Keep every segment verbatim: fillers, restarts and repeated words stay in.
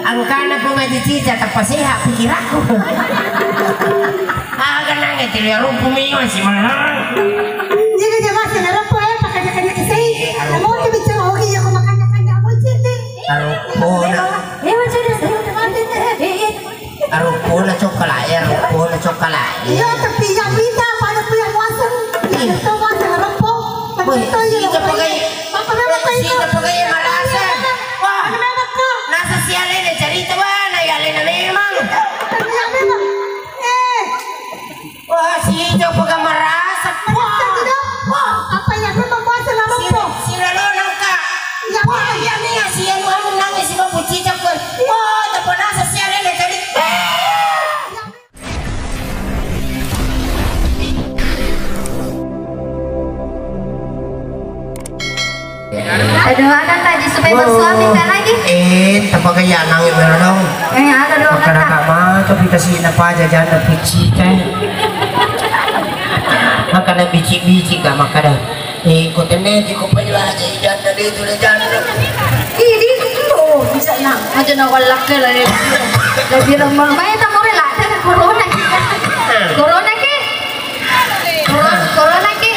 Engkana Puang Haji Cica, tappa sehat pikiranku. Aga nange tuli arumpu mio si mana. Jadi dia masih narumpu, eh, pakai jaket-jaket saya. Mau tu bicara, oke, ya, aku makan-makan, ya, mau cerita. Arumpu na. Eh, macam mana? Eh, eh. Arumpu na coklat, ya, arumpu na coklat. Iya, tapi yang minta pada punya muaseng. Iya. Itu muaseng arumpu. Woi, itu, iya, sini pakai. Apa memang kayak itu? Sini pakai marasa. Wah, nasa sialena cerita bana ya lena memang. Iya, memang. Eh. Wah, si Ijo pega marasa. Wah. Apa ya, memang bahasa Maroko. Si, si Lolo nangka. Iya, wah, iya nih, si yang mau nangis si mau puji cakun. Wah, tak pernah sosialnya jadi. Aduh, akan tadi supaya bersuami tak lagi. Eh, tapagaya nangis dulu dong. Eh, ada dong. Makana kak mah, tapi kasih napa aja janda puji kan. Makana biji-biji gak makana. Eh, kau tenang, kau pagi lagi janda dia tu dah janda. Ini, oh, bisa nak. Aja nak walak ke lah. Lebih ramah. Mai tak mau rela, tak corona. Corona ke? Corona, corona ke?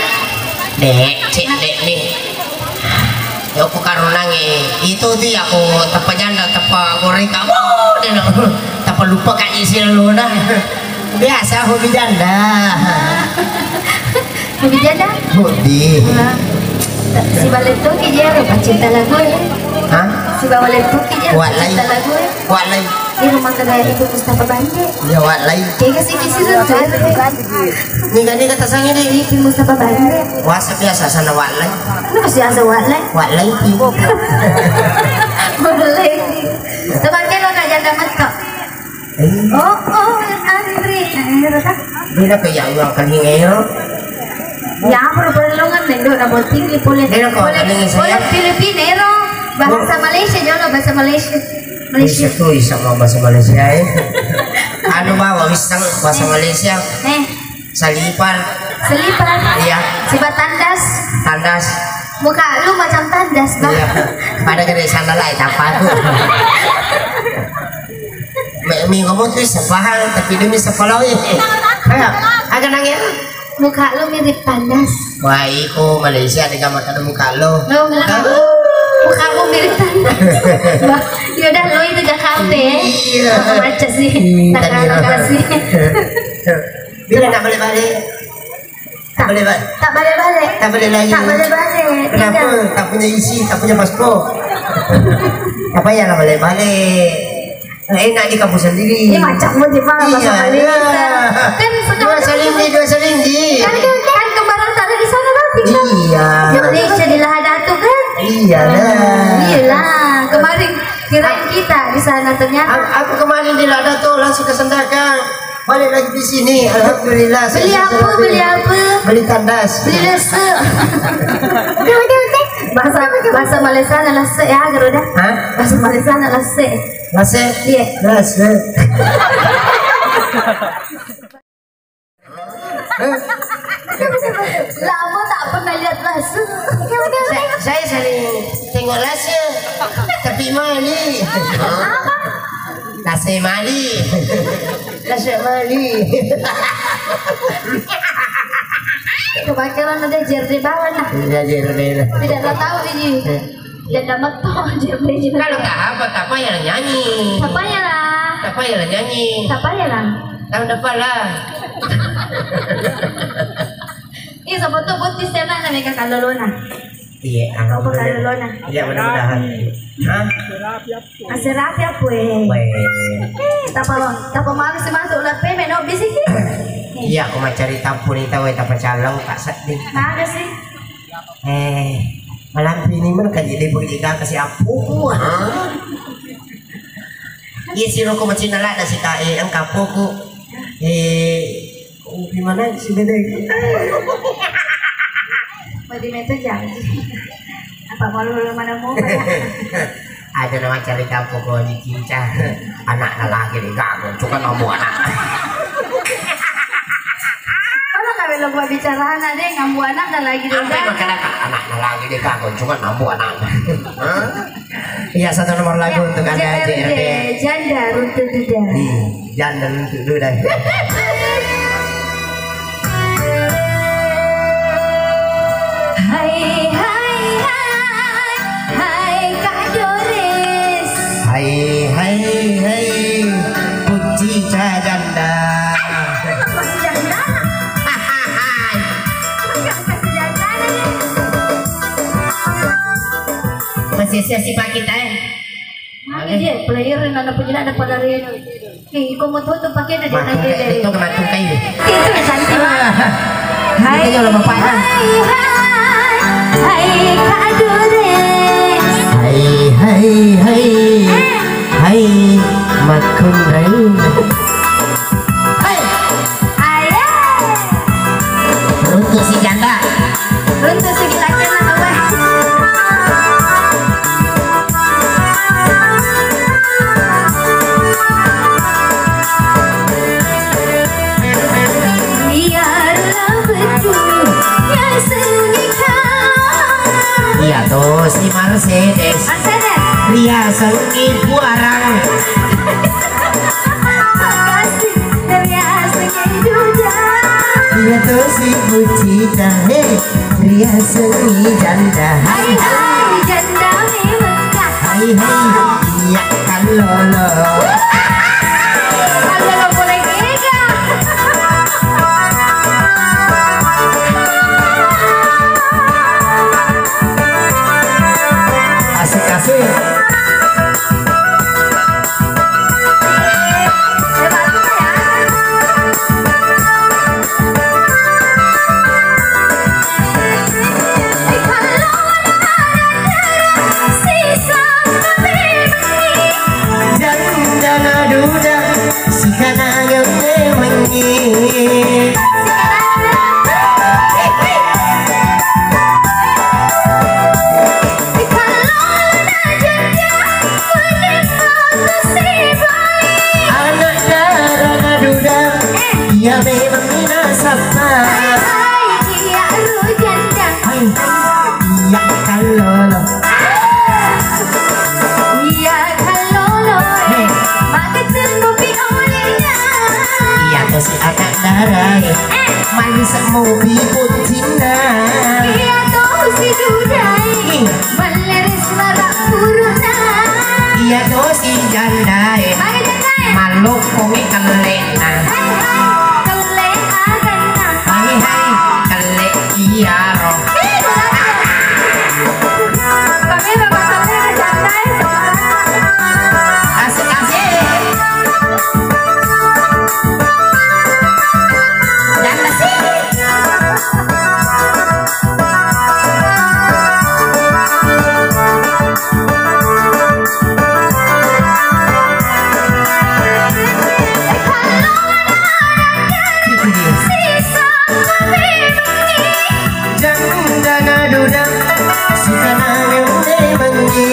Dek, cek dek nih. Yoko karunange itu ti aku teppa janda teppa goreng kamu deh no. Teppa lupa kak isi luna. Biasa hobi janda. Hobi janda? Hobi. Wah. Si baletto ki jero pacinta lagu ya. Hah? Si baletto ki jero pacinta lagu ya. Walai. Di rumah kedai itu Mustafa Bande. Ya walai. Kega sih kisi tuh. Niga-niga tasangnya deh. Ipin Mustafa Bande. Wasa biasa sana walai. Lu masih asa walai? Walai. Walai. Coba kira gak jaga metok. Eh. Oh, oh, Andri. Nah, ini kata. Beda kayak uang kali ngero. Ya, perlu perlu kan, nih, udah bocil di pole. Dia kok pole, kali ini pole saya. Filipinero. Bahasa Malaysia, jolo bahasa Malaysia. Malaysia. Bisa tuh, bisa mau bahasa Malaysia, eh. Anu, bawa wisang bahasa Malaysia. Eh. Salipar. Salipar. Iya. Siba tandas. Tandas. Muka lu macam tandas, Bang. Iya. Pada gede sandal lah, tak apa aku. Mi ngomong tuh sepahal, tapi demi sepuluh ya. Ayo, agak nangis. Muka lu mirip tandas. Wah, iko Malaysia ada gambar ada muka lo. Lo bilang, muka lu mirip tandas. Wah, yaudah, lo itu Jakarta ya. Iya. Macam sih. Hmm, tak tadi kasih. Bila nak balik-balik? Tak boleh balik. Tak balik-balik. Tak boleh lagi. Tak boleh balik. Kenapa? Tidak. Tak punya isi, tak punya paspor. Apa ya lah balik-balik? Nggak enak di kampung sendiri. Ini macam mau di mana bahasa Malaysia? Iya. Kan sekarang dua saling di, dua saling di. Kan, kan, kan kembaran tak ada di sana berarti kan? Iya. Di Malaysia di Lahadatul kan? Iya lah. Iyalah. Kemarin kirain kita di sana ternyata. Aku, aku kemarin di Lahadatul langsung ke Sendaka. Balik lagi di sini, alhamdulillah. Beli apa? Beli apa? Beli tandas. Beli lese. Udah, udah, udah. Bahasa, bahasa Malaysia na lese ya, Garuda. Hah? Bahasa Malaysia na lese. Lese? Iya. Lese. Lama tak pernah lihat lese. Saya, saya sering tengok lese, tapi mali. Apa? Lase mali. Lase mali. Kebakeran ada jerde bawah nah. Iya, jerde lah. Tidak tahu ini. Eh. Janda meto, jerde. Kalau tak apa, tak payah nyanyi. Tak payah lah. Tak payah lah nyanyi. Tak payah lah. Tahun depan lah. Iya, siapa tuh buat di sana, namanya Kak Lolona. Iya, alhamdulillah. Iya, mudah-mudahan. Hah? Masih rapi apa, eh? Weh. Eh, tapa, tapa malu sih masuk lah, pe, meno bisi ki. Iya, aku mau cari tampun itu, weh, tapa calon, tak sedih. Ada sih. Eh, malam ini mana kaji dia pergi ke si Apu? Hah? Iya, si rokok macam nala ada si kae, yang kapoku. Eh, Upi mana si bede? Mau di meja jam. Apa mau lu mana mau? Ada nama cerita pokoknya cinta. Anak lagi deh, gak, cuma ngambu anak. Kalau nggak belok buat bicara anak deh, ngambu anak dan lagi deh. Sampai makan anak, anak lagi deh, gak, cuma ngambu anak. Hah? Iya, satu nomor lagu untuk Anda, J R D. J R D, Janda Runtuh Duda. Iya, Janda Runtuh Duda. Hai, hai, hai, hai, Kak Doris. Hai, hai, hai, Puji Cajanda. Apa sih Janda? Apa sih Janda nih? Masih siap sih, Pak, kita, eh. Magi je, player nana puji ada pada hari ini. Eh, iko mau tutup pakai ada. Itu kena tukai. Itu cantik. Hai. Itu kalau bapaknya. Hai, hai, hai, Kak Dore. Hai, hai, hai. Eh. Hai, Makundai. Hai. Aye. Runtuh si janda. Runtuh si kita kena tau, eh. Biarlah betul ya sengika. Iya toh, si Mercedes. Mercedes. Ria sengi buarang. Makasih, ria sengi duda. Iya toh si Puji Cahaya, ria sengi janda. Hai, hai, janda mi Mekah. Hai, hai, iya kallolo. Kallolo boleh gega. Asik, asik. Janda na duda, sikanangeng memengngi. Anak dara na duda, iya memang minasappa. Hai, iya kallolo. Iya kallolo, eh. Magetteng kopi olena. Iya tosi anak dara, eh. Manis mopi puttinna. Iya tosi duda, eh. Malleres mara puruna. Iya tosi janda, eh. Magi janda, eh? Malokkongi kellena. Hai, hai, kelle aganna. Hai, hai, kelle iyaro. Kami bapak kami santai. Asik, asik. Janda sih. Janda na duda, sikanangeng memengngi.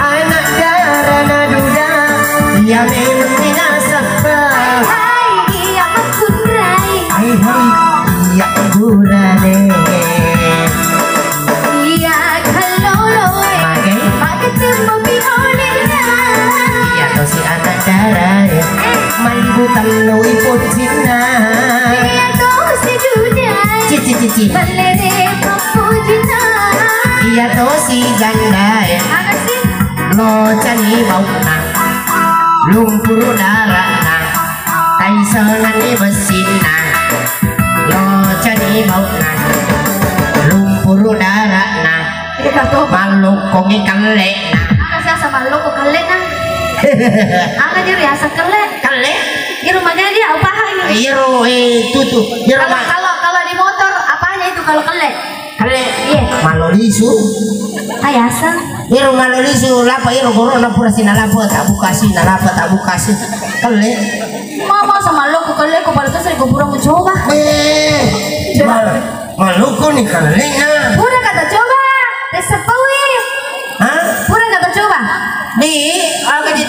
Anak dara na duda, iya memang minasappa. Hai, hai, iya makkunrai. Hai, hai, iya gurane. Iya kallolo, eh. Mage? Mage tempo pi olena. Iya tosi anak dara, eh. Eh. Malibu telloi poccinna. Iya tosi duda, eh. Cici, cici. Ballere pappujinna. Iya tosi janda, eh. Makasih. Locani bau'na, lumpuru dara'na, taisengenni bessinna. Locani bau'na, lumpuru dara'na, mallokkongi kelle'na. Aga sasa mallokko kelle'na? Aga je riaseng kelle? Kelle? Iro magadi, au pahang ini. Iro, eh, tutu. Iro kalau, ma- kalau, kalau di motor, apanya itu kalau kelle? Kelle, iya. Mallo lisu. Ayasa. Iro mallo lisu, lapa iro gorona pura sinalapa, tak bukasi, nalapa, tak bukasi. Kelle. Mama sama lo ku kelle, ku pada terus ku pura mencoba. Eh. Coba. Mal-, mallo ko ni kelle na. Pura kata coba. Tes sepawi. Hah? Pura kata coba. Ni, aga di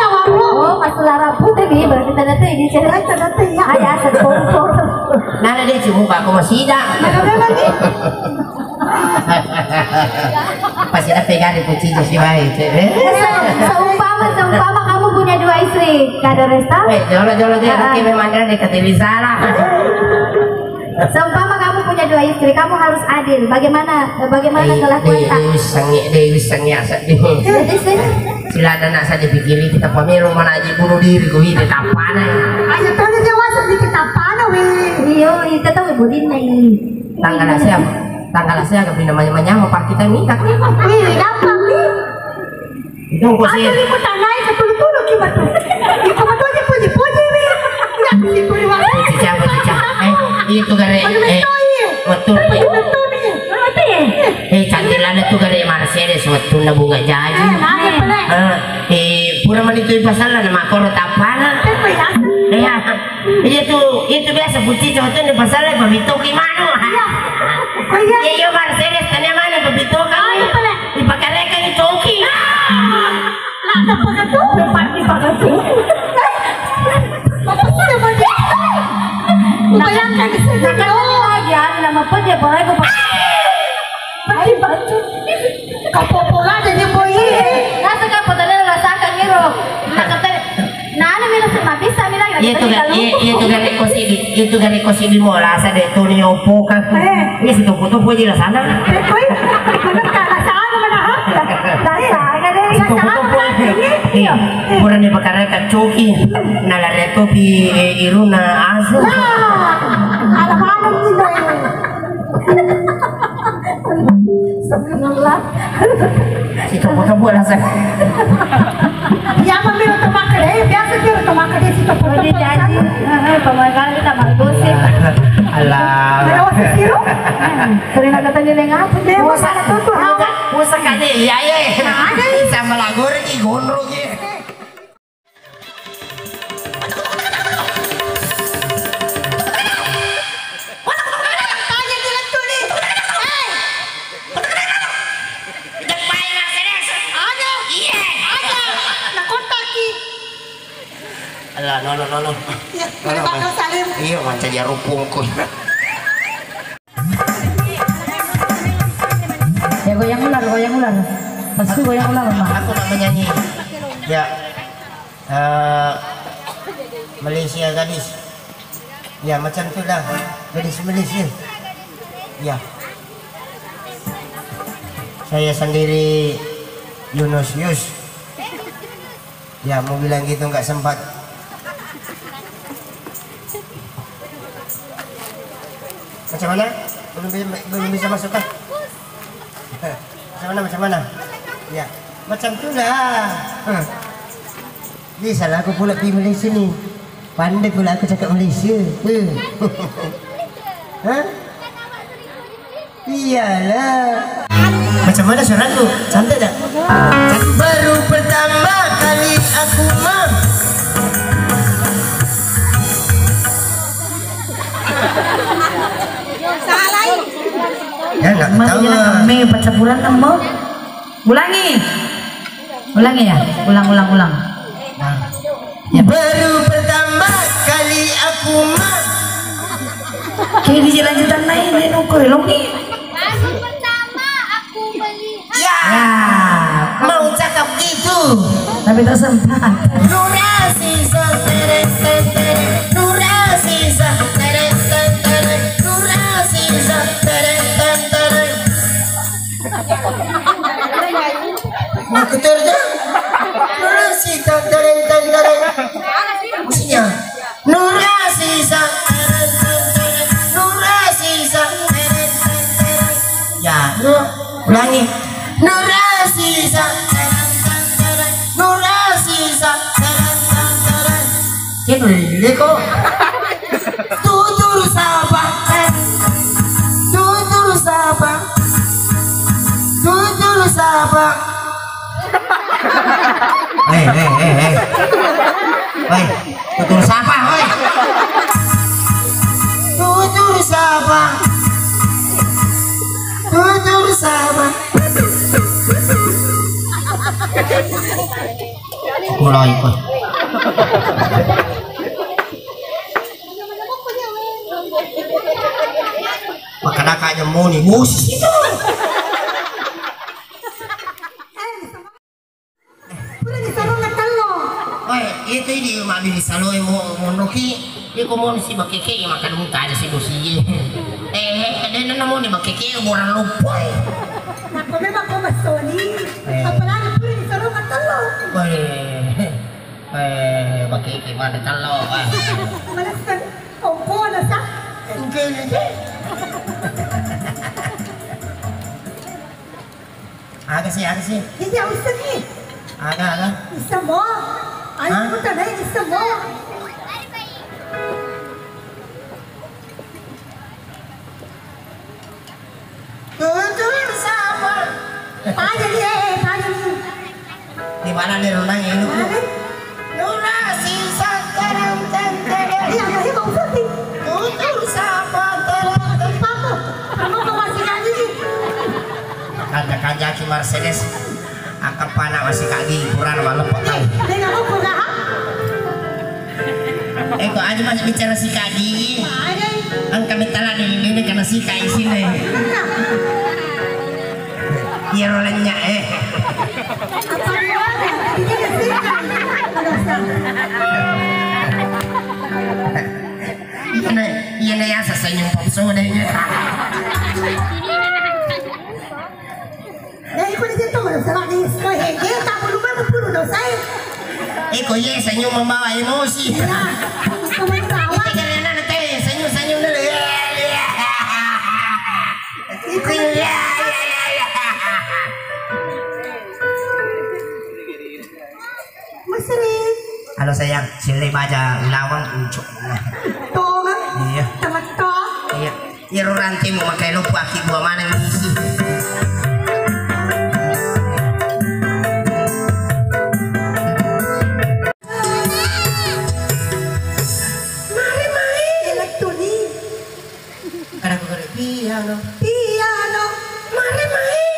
nyawamu. Oh, masalah rambut ini berarti tanda tuh ini cewek tanda tuh ya. Ayah kompor. Nana dia cuma aku masih dah. Nana memang nih. Pasti ada pegang di kunci jadi baik. Eh? Se-, seumpama, seumpama kamu punya dua istri, Kak Doresta? Eh, jolo, jolo, dia. Ah. Oke, memang dia dekat salah. Seumpama kamu punya dua istri, kamu harus adil. Bagaimana, bagaimana kelakuan tak? Dewi sangi, Dewi sangi asa. Jadi sih. Sila ada nak saja pikirin kita pamero mana aja bunuh diri, gue ini tapana. Ayo, tanya jawab sedikit tapana, weh. Iyo, itu tahu budin nih. Tanggal siapa? Tanggal siapa? Pina manyamanya mau parkita minta. Wih, gampang nih. Itu kok sih? Aku limu tanai ke tulu-tulu ki matu. Iko matu aja puji-puji nih. Ya, puji-puji banget. Cica, cica. Eh, itu gare. Eh, betul. Betul nih. Eh, cantilan itu gare Mercedes, wettunna bunga jaji. Eh, mana pula? Eh, eh, pura mani tu pasal nama koro tapana. Iya. Iya tu, itu biasa putih cowok tu di pasar le pabitoki manu. Iya. Oh iya. Iya, iya, Mercedes tanya mana pabitoki. Oh, iya, pala. Dipakareka ni coki. Lah, apa kata? Tempat dipakai. Apa sih namanya? Bayangkan di sini. Nah, kan tadi lagi, anu, nama apa dia? Boleh aku pakai? Pakai baju. Kapopola jadi boy. Rasa kapopola rasakan iro. Nah, kata Nana mi langsung mabissa mi lagi. Iya tu gare, iya, iya tu gare kosi di, iya tu gare kosi di mola sa de tu ni opo kan. Eh. Iya si topo topo aja lah sana. Eh, koi, bener kan rasa apa mana? Rasa apa deh? Si topo topo aja. Iya. Eh, pura ni perkara kan coki. Nala reto pi, eh, iruna asu. Nah, ada mana ni doi? Subhanallah. Si topo-topo lah, saya. Iya, mami, untuk makan, eh, biasa dia untuk makan, dia si topo-topo. Oh, dia jadi, eh, eh, pemain kita main gosip. Alah. Ada wasit siru? Sering ada tanya dengan apa? Dia mau sana tuh, tuh, hawa. Usah kali, iya, iya. Nah, ada. Bisa melagor, ki gondrong, ki. Tanya di lettu ni. Eh. Depan Mercedes. Ada. Iya. Ada. Nakontaki. Alah, nono, nono. Iya, nono, terima kasih, Salim. Iya, manca jarupungku. Ya, goyang ular, goyang ular. Pasti goyang ular, Mak. Aku nak menyanyi. Ya. Eh, Malaysia gadis. Ya, macam itulah. Gadis Malaysia. Ya. Saya sendiri Yunus Yus. Ya, mau bilang gitu nggak sempat. Macam mana? Belum bi-, belum bisa masuk kah? Macam mana, macam mana? Ya, macam itulah. Hah. Bisa lah aku pula pergi Malaysia ni. Pandai pula aku cakap Malaysia. Hah? Iyalah. Macam mana suaraku? Cantik tak? Baru pertama kali aku mah. Salah. Ya, nggak tahu lah. Me percampuran nemu. Ulangi. Ulangi ya. Ulang, ulang, ulang. Nah. Ya. Baru pertama kali aku ma- Kayak di lanjutan lain, lain ukur, longi. Baru pertama aku melihat. Ya. Ya. Mau cakap gitu. Tapi tak sempat. Nurasi so, tere, tere, tere. Nurasi so, tere, tere, tere. Nurasi so, tere, tere, tere. Makutur tu. Nurasi tak tere, tere, tere. Maksudnya, Nurasi sa, Nurasi sa. Ya, nu, ulangi. Nurasi sa, Nurasi sa. Kene lele ko. Tutur sapa? Tutur sapa? Tutur sapa? Hei, hei, hei, hei. Hei, tutur sapa, hei? Tutur sapa? Tutur sapa? Mulai, hei. Makkadaka aja moni, musi itu. Pura disarong ngetello. Oi, itu idi mabbiri saloe mo, monroki. Iko moni si bakeke, makkadung taja si bosi. Eh, eh, dena moni bakeke, borang lupoi. Nakko memang ko massoni, eh, apalagi pura disarong ngetello. Oi. Eh, bakeke mana tello, ah. Mana suka opo nasa? Engke, engke. Aga sih, aga sih. Iya, bisa nih. Aga, aga. Bisa mo. Ayo, hah? Kita naik bisa mo. Tutur sapa? Tanya dia, eh, tanya dia. Di mana nih renang ini? Mana? Nurasi santarang tenteng. Iya, iya, iya, Bang Ustaz nih. Tutur sapa? Terang. Papa, kamu mau masih nyanyi sih? Kanja-kanja ki Mercedes. Angka pana masih kagi, kurang malepek kau. Dia nggak mau kurang. Eko aja masih bicara si kagi. Ada. Angka betala di ini karena si kai sini. Iya rolenya eh. Apa dia? Dia nggak sih? Ada sang. Iya nih, iya nih ya senyum pop so deh. Eh, iko di situ, baru sama di sekolah, eh, dia tak perlu banget, perlu dosa, eh. Iko, ye, senyum membawa emosi. Iya, teman sawah. Iko, jangan anak teh, senyum, senyum dulu. Ya, ya. Iko, ya, ya, ya, ya. Masri. Halo sayang, sille baja ulaweng uncuk. Tong. Iya. Temetto. Iya. Iyaro rantemu makai loppo aki dua maneng isi. Mari mai. Elektuni. Kada ku kada piano. Piano. Mari mai.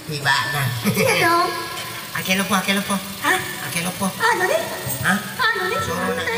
Tibana. Iya dong. Ake loppo, ake loppo. Hah? Ake loppo. Anu nih? Hah? Anu nih? Suruh nak.